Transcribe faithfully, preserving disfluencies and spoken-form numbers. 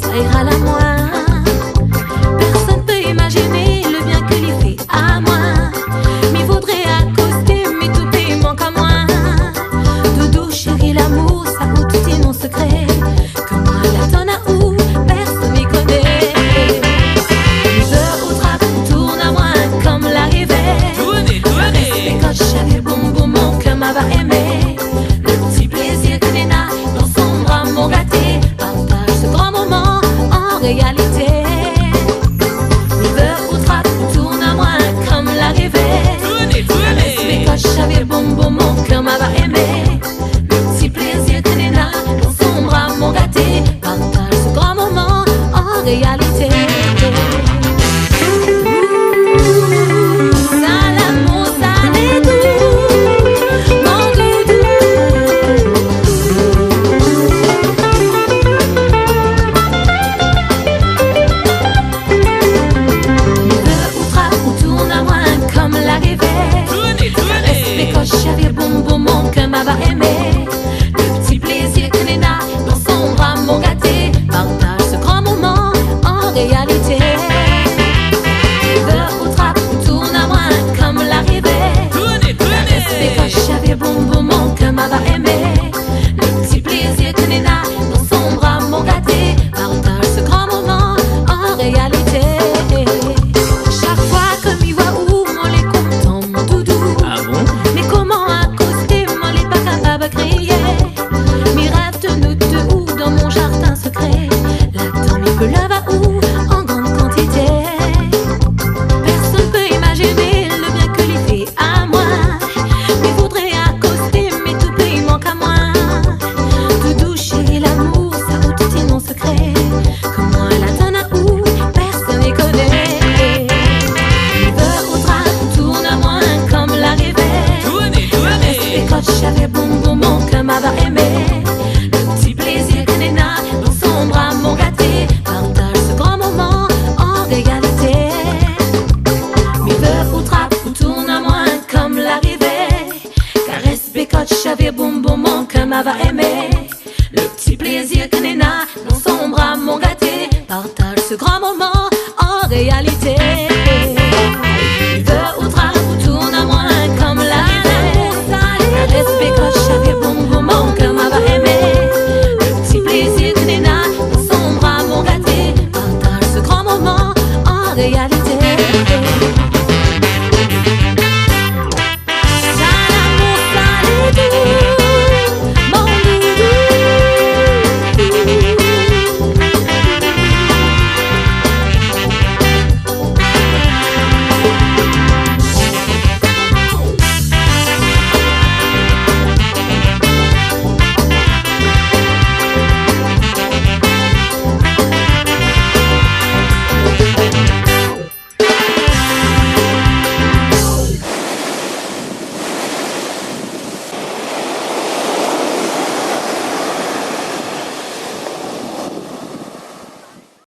Sa i ral amoin. Pèrsone pé imaziné le bien ke li fé amoin. Mi voudré akosté, mi toupiman koman. Doudou, shéri, lamour, sa ou tout i mon sekré. Koman la tann aou, pèrsone i koné. Mi vé ou trap ou tourn amoin kom larivé. Tourné, tourné. Karès, pékotsh, shavé, boum boum, mon kèr ma va émé. Le ti plézir ke néna dan son bra, mon gaté. Partaz se gran moman an réalité. Mi vé ou trap ou tourn amoin kom larivé. Tourné, tourné. Karès, pékotsh, shavé, boum boum, mon kèr ma va émé. Le ti plézir ke néna dan son bra, mon gaté. Partaz se gran moman an réalité. Sa lamour, sa lé dou, mon doudou. Mi vé ou trap ou tourn amoin kom larivé. Tourné, tourné. Karès, pékotsh, shavé, boum boum, mon kèr ma va émé. Le ti plézir ke néna dan son bra, mon gaté. Partaz se gran moman an réalité. Mi vé ou trap ou tourn amoin kom larivé. Tourné, tourné. Karès, pékotsh, shavé, boum boum, mon kèr ma va émé. Le ti plézir ke néna dan son bra, mon gaté. Partaz se gran moman an réalité. Shak foi ke mi voi ou, mon lé kontan, mon doudou. Ah bon ? Mé koman akosté, mon lé pa kapab kriyé. Mi rèv de nou dé ou dan mon zardin sekré. La tann mi pleure aou an gran kantité. Pèrsone pé imaziné le bien ke li fé amoin. Mi voudré akosté, mi toupiman koman. Doudou, shéri, lamour, sa ou tout i mon sekré. Koman la tann aou, pèrsone i koné. Mi vé ou trap ou tourn amoin kom larivé. Tourné, tourné. Karès, pékotsh, shavé, boum boum, mon kèr ma va émé. Le ti plézir ke néna dan son bra, mon gaté. Partaz se gran moman an réalité. Mi vé ou trap ou tourn amoin kom larivé. Karès, pékotsh, shavé, boum boum, mon kèr ma va émé. Le ti plézir ke néna dan son bra, mon gaté. Partaz se gran moman